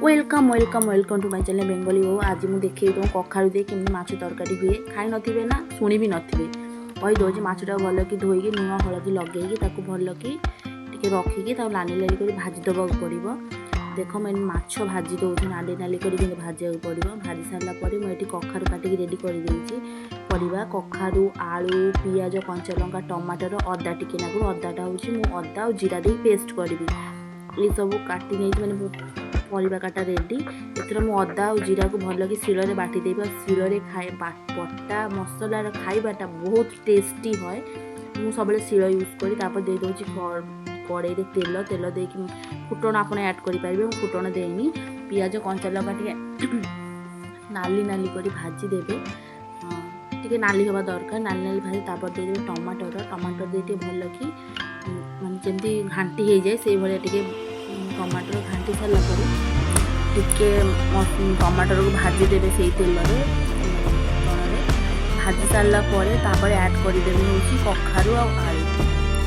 Welcome, welcome, welcome to my channel Bengali ବୋହୂ। ଆଜି ମୁଁ ଦେଖେଇବି ତୁମକୁ କଖାରୁ ଦେଇ କେମିତି ମାଛ ତରକାରୀ ହୁଏ। ଖାଇ ନଥିବେ ନା ଶୁଣି ବି ନଥିବେ। କହିଦେଉଛି, ମାଛଟାକୁ ଭଲକି ଧୋଇକି ଲୁଣ ହଳଦୀ ଲଗେଇକି ତାକୁ ଭଲକି ଟିକେ ରଖିକି ତାକୁ ନାଲି ନାଲି କରି ଭାଜି ଦେବାକୁ ପଡ଼ିବ। ଦେଖ, ମୁଁ ଏଠି ମାଛ ଭାଜି ଦେଉଛି। ନାଲି ନାଲି କରି କିନ୍ତୁ ଭାଜିବାକୁ ପଡ଼ିବ। ଭାଜି ସାରିଲା ପରେ ମୁଁ ଏଠି କଖାରୁ କାଟିକି ରେଡ଼ି କରିଦେଇଛି। ପରିବା କଖାରୁ, ଆଳୁ, ପିଆଜ, କଞ୍ଚା ଲଙ୍କା, ଟମାଟର, ଅଦା ଟିକେ ନାକୁ। ଅଦାଟା ହେଉଛି ମୁଁ ଅଦା ଆଉ ଜିରା ଦେଇ ପେଷ୍ଟ କରିବି। ଏସବୁ କାଟି ନେଇଛି, ମାନେ ପରିବା କାଟା ରେଡ଼ି। ଏଥର ମୁଁ ଅଦା ଆଉ ଜିରାକୁ ଭଲକି ଶିଳରେ ବାଟିଦେବି। ଆଉ ଶିଳରେ ଖାଇ ବଟା ମସଲାର ଖାଇବାଟା ବହୁତ ଟେଷ୍ଟି ହୁଏ। ମୁଁ ସବୁବେଳେ ଶିଳ ୟୁଜ୍ କରି ତାପରେ ଦେଇଦେଉଛି କଡ଼େଇରେ ତେଲ। ତେଲ ଦେଇକି ଫୁଟଣ ଆପଣ ଆଡ଼୍ କରିପାରିବେ, ମୁଁ ଫୁଟଣ ଦେଇନି। ପିଆଜ, କଞ୍ଚା ଲଙ୍କା ଟିକେ ନାଲି ନାଲି କରି ଭାଜିଦେବେ। ଟିକେ ନାଲି ହେବା ଦରକାର। ନାଲି ନାଲି ଭାଜି ତାପରେ ଦେଇଦେବେ ଟମାଟର। ଟମାଟର ଦେଇ ଟିକେ ଭଲକି ମାନେ ଯେମିତି ଘାଣ୍ଟି ହେଇଯାଏ, ସେଇଭଳିଆ ଟିକେ ଟମାଟର ଘାଣ୍ଟି ସାରିଲା ପରେ ଟିକେ ଟମାଟରକୁ ଭାଜିଦେବେ ସେଇ ତେଲରେ ଫୁଟଣରେ। ଭାଜି ସାରିଲା ପରେ ତାପରେ ଆଡ଼୍ କରିଦେବେ ହେଉଛି କଖାରୁ ଆଉ ଆଳୁ।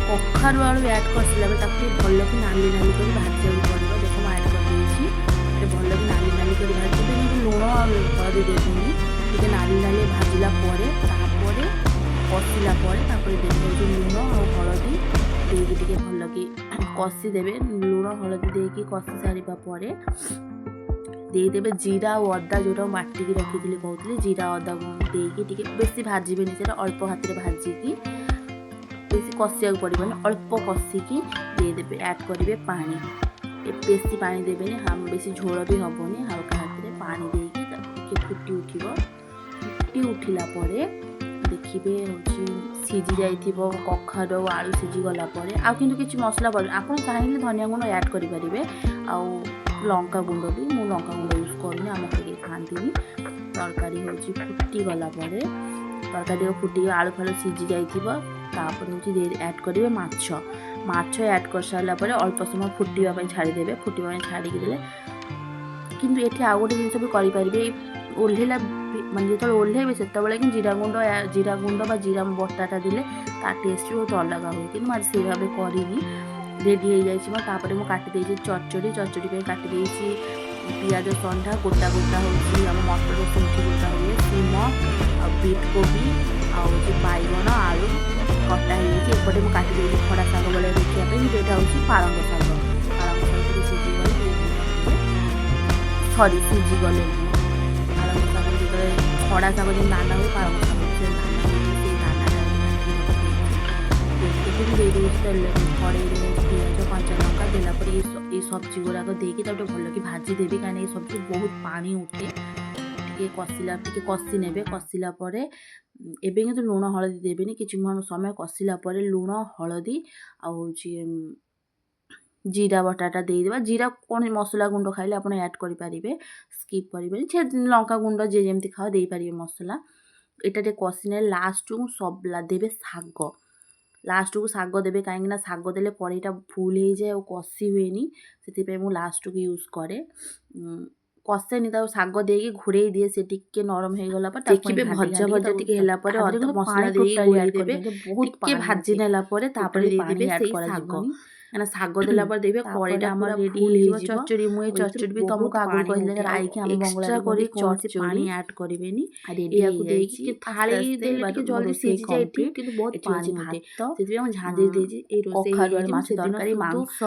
କଖାରୁ ଆଳୁ ଆଡ଼୍ କରିସାରିଲା ପରେ ତାକୁ ଟିକେ ଭଲକି ନାଲି ନାଲି କରି ଭାଜିବାକୁ ପଡ଼ିବ। ଦେଖ, ମୁଁ ଆଡ଼୍ କରିଦେଇଛି। ଟିକେ ଭଲକି ନାଲି ନାଲି କରି ଭାଜିଦେବେ, କିନ୍ତୁ ଲୁଣ ଆଉ ହଳଦୀ ଦେବେନି। ଟିକେ ନାଲି ନାଲି ଭାଜିଲା ପରେ, ତାପରେ କଷିଲା ପରେ ତାପରେ ଦେବେ ହେଉଛି ଲୁଣ ଆଉ ହଳଦୀ ଦେଇକି ଟିକେ ଭଲକି କଷିଦେବେ। ଲୁଣ ହଳଦୀ ଦେଇକି କଷି ସାରିବା ପରେ ଦେଇଦେବେ ଜିରା ଆଉ ଅଦା, ଯେଉଁଟା ମୁଁ ବାଟିକି ରଖିଥିଲି କହୁଥିଲି। ଜିରା ଅଦା ଦେଇକି ଟିକେ ବେଶୀ ଭାଜିବେନି ସେଇଟା, ଅଳ୍ପ ହାତରେ ଭାଜିକି, ବେଶୀ କଷିବାକୁ ପଡ଼ିବନି, ଅଳ୍ପ କଷିକି ଦେଇଦେବେ। ଆଡ଼୍ କରିବେ ପାଣି। ବେଶୀ ପାଣି ଦେବେନି, ବେଶୀ ଝୋଳ ବି ହେବନି। ହାଲକା ହାତରେ ପାଣି ଦେଇକି ତାକୁ ଟିକେ ଫୁଟି ଉଠିବ। ଫୁଟି ଉଠିଲା ପରେ ଦେଖିବେ ହେଉଛି ସିଝି ଯାଇଥିବ। କଖାରୁ ଆଉ ଆଳୁ ସିଝିଗଲା ପରେ ଆଉ କିନ୍ତୁ କିଛି ମସଲା ପଡ଼ିବ। ଆପଣ ଚାହିଁଲେ ଧନିଆ ଗୁଣ୍ଡ ଆଡ଼୍ କରିପାରିବେ ଆଉ ଲଙ୍କା ଗୁଣ୍ଡ ବି। ମୁଁ ଲଙ୍କା ଗୁଣ୍ଡ ୟୁଜ୍ କରୁନି, ଆମ ଘରେ କେହି ଖାଆନ୍ତିନି। ତରକାରୀ ହେଉଛି ଫୁଟିଗଲା ପରେ, ତରକାରୀ ଫୁଟିକି ଆଳୁ ଫାଳୁ ସିଝି ଯାଇଥିବ, ତାପରେ ହେଉଛି ଆଡ଼୍ କରିବେ ମାଛ। ମାଛ ଆଡ଼୍ କରିସାରିଲା ପରେ ଅଳ୍ପ ସମୟ ଫୁଟିବା ପାଇଁ ଛାଡ଼ିଦେବେ। ଫୁଟିବା ପାଇଁ ଛାଡ଼ିକି ଦେଲେ, କିନ୍ତୁ ଏଠି ଆଉ ଗୋଟେ ଜିନିଷ ବି କରିପାରିବେ। ଓହ୍ଲେଇଲା ମାନେ ଯେତେବେଳେ ଓହ୍ଲେଇବେ, ସେତେବେଳେ କିନ୍ତୁ ଜିରା ଗୁଣ୍ଡ ବା ଜିରା ବଟାଟା ଦେଲେ ତା ଟେଷ୍ଟ ବି ବହୁତ ଅଲଗା ହୁଏ। କିନ୍ତୁ ମୁଁ ଆଜି ସେଇ ଭାବେ କରିନି। ରେଡ଼ି ହେଇଯାଇଛି ମୋ। ତାପରେ ମୁଁ କାଟି ଦେଇଛି ଚଡ଼ଚଡ଼ି। ଚଡ଼ଚଡ଼ି ପାଇଁ କାଟି ଦେଇଛି ପିଆଜ ସଣ୍ଢା ଗୋଟା ଗୋଟା, ହେଉଛି ଆମ ମଟର ଶୁଣ୍ଠି ଗୋଟା ହୁଏ, ସିମ ଆଉ ବିଟ୍ କୋବି ଆଉ ହେଉଛି ବାଇଗଣ, ଆଳୁ କଟା ହେଇଯାଇଛି। ଏପଟେ ମୁଁ କାଟି ଦେଇଛି ଖଡ଼ା ଶାଗ ଭଳିଆ ଦେଖିବା ପାଇଁ, କିନ୍ତୁ ଏଇଟା ହେଉଛି ପାଳଙ୍ଗ ଶାଗ। ପାଳଙ୍ଗ ଶାଗ ଟିକେ ସିଝିଗଲେ, ସରି, ସିଝିଗଲେ ନୁହଁ, ପାଳଙ୍ଗ ଶାଗ ଯେତେବେଳେ ଖଡ଼ା ଶାଗ ଯେମିତି ଦାନା ହୁଏ, ପାଳଙ୍ଗ ଶାଗ ସେ ଦାନା ହୁଏ। ସେଇ ଦାନାଟା କାଟିକି ରଖିଦେଇଛି। ଏବେ ମୁଁ ଦେଇଦେଉଛି ତେଲ କଡ଼େଇରେ ପିଆଜ, କଞ୍ଚା ଲଙ୍କା ଦେଲା ପରେ ଏଇ ସବଜି ଗୁଡ଼ାକ ଦେଇକି ତାକୁ ଟିକେ ଭଲକି ଭାଜିଦେବି, କାହିଁକିନା ଏଇ ସବଜି ବହୁତ ପାଣି ଉଠେ। ଟିକେ କଷିଲା, ଟିକେ କଷି ନେବେ। କଷିଲା ପରେ ଏବେ କିନ୍ତୁ ଲୁଣ ହଳଦୀ ଦେବେନି। କିଛି ସମୟ କଷିଲା ପରେ ଲୁଣ ହଳଦୀ ଆଉ ହେଉଛି ଜିରା ବଟାଟା ଦେଇଦେବା। ଜିରା କ'ଣ ମସଲା ଗୁଣ୍ଡ ଖାଇଲେ ଆପଣ ଆଡ଼୍ କରିପାରିବେ, ସ୍କିପ୍ କରିବେନି। ସେ ଲଙ୍କା ଗୁଣ୍ଡ ଯିଏ ଯେମିତି ଖାଅ ଦେଇପାରିବେ ମସଲା। ଏଇଟା ଟିକେ କଷି ନେଲେ ଲାଷ୍ଟକୁ ସବୁ ଦେବେ ଶାଗ। ଲାଷ୍ଟକୁ ଶାଗ ଦେବେ, କାହିଁକିନା ଶାଗ ଦେଲେ କଡ଼େଇଟା ଫୁଲ୍ ହେଇଯାଏ ଆଉ କଷି ହୁଏନି। ସେଥିପାଇଁ ମୁଁ ଲାଷ୍ଟକୁ ୟୁଜ୍ କରେ, କଷେନି, ତାକୁ ଶାଗ ଦେଇକି ଘୋଡ଼େଇ ଦିଏ। ସେ ଟିକେ ନରମ ହେଇଗଲା ପରେ ଦେଖିବେ, ଭଜା ଭଜା ଟିକେ ହେଲା ପରେ ମସଲା ଦେଇକି ଘୋଡ଼େଇ ଦେବେ। ବହୁତ ଟିକେ ଭାଜି ନେଲା ପରେ ତାପରେ ଦେଇଦେବେ ସେଇ ଶାଗ। କାହିଁକିନା ଶାଗ ଦେଲା ପରେ ଦେବେ କଡ଼େଇଟା ଆମର ଆମର ରେଡ଼ି ଫୁଲ୍ ହେଇଯିବ ହେଇଯିବ। ଚଚଡ଼ି। ମୁଁ ଏ ଚଚଡ଼ି ବି ତମକୁ ଆଗରୁ କହିଥିଲି, ରାଇକି ଆମ ଏକ୍ସଟ୍ରା ବଙ୍ଗଳାରେ କରି କୌଣସି କୌଣସି ପାଣି ପାଣି ଆଡ଼୍ କରିବେନି। ରେଡ଼ି ଏହାକୁ ଦେଇକି ହେଇଯାଇଛି। ଥାଳି ଦେଲେ ଟିକେ ଜଲ୍ଦି ସିଝିଯାଏ ଠିକ୍, କିନ୍ତୁ ବହୁତ ଏଠି ପାଣି ଅଛି ଉଠେ। ଭାତ, ସେଥିପାଇଁ ମୁଁ ଝାଞ୍ଜିରେ ଦେଇଛି। ଏଇ ରୋଷେଇ କଖାରୁ ଆଳୁ ହେଇଯାଇଛି। ମୁଁ ମାଛ ସେଦିନ ତରକାରୀ, ଶୁଦ୍ଧ ମାଂସ,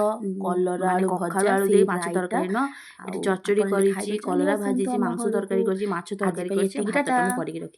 କଲରା ମାନେ ଆଳୁ କଖାରୁ ଭଜା, ଆଳୁ ସେଇ ଦେଇ ମାଛ ରାଇତା। ତରକାରୀ ନ ଏଠି ଆଉ ଚଚଡ଼ି ଆପଣ ଯଦି କରିଛି, ଖାଇବେ ଚାଲି କଲରା ଆସନ୍ତୁ ଭାଜିଛି, ଆମ ମାଂସ ଘରକୁ। ତରକାରୀ କରିଛି, ମାଛ ଆଜି ତରକାରୀ ପାଇଁ କରିଛି। ଏତିକି, ଭାତଟା ଟାଟା। ମୁଁ କରିକି ରଖିଛି।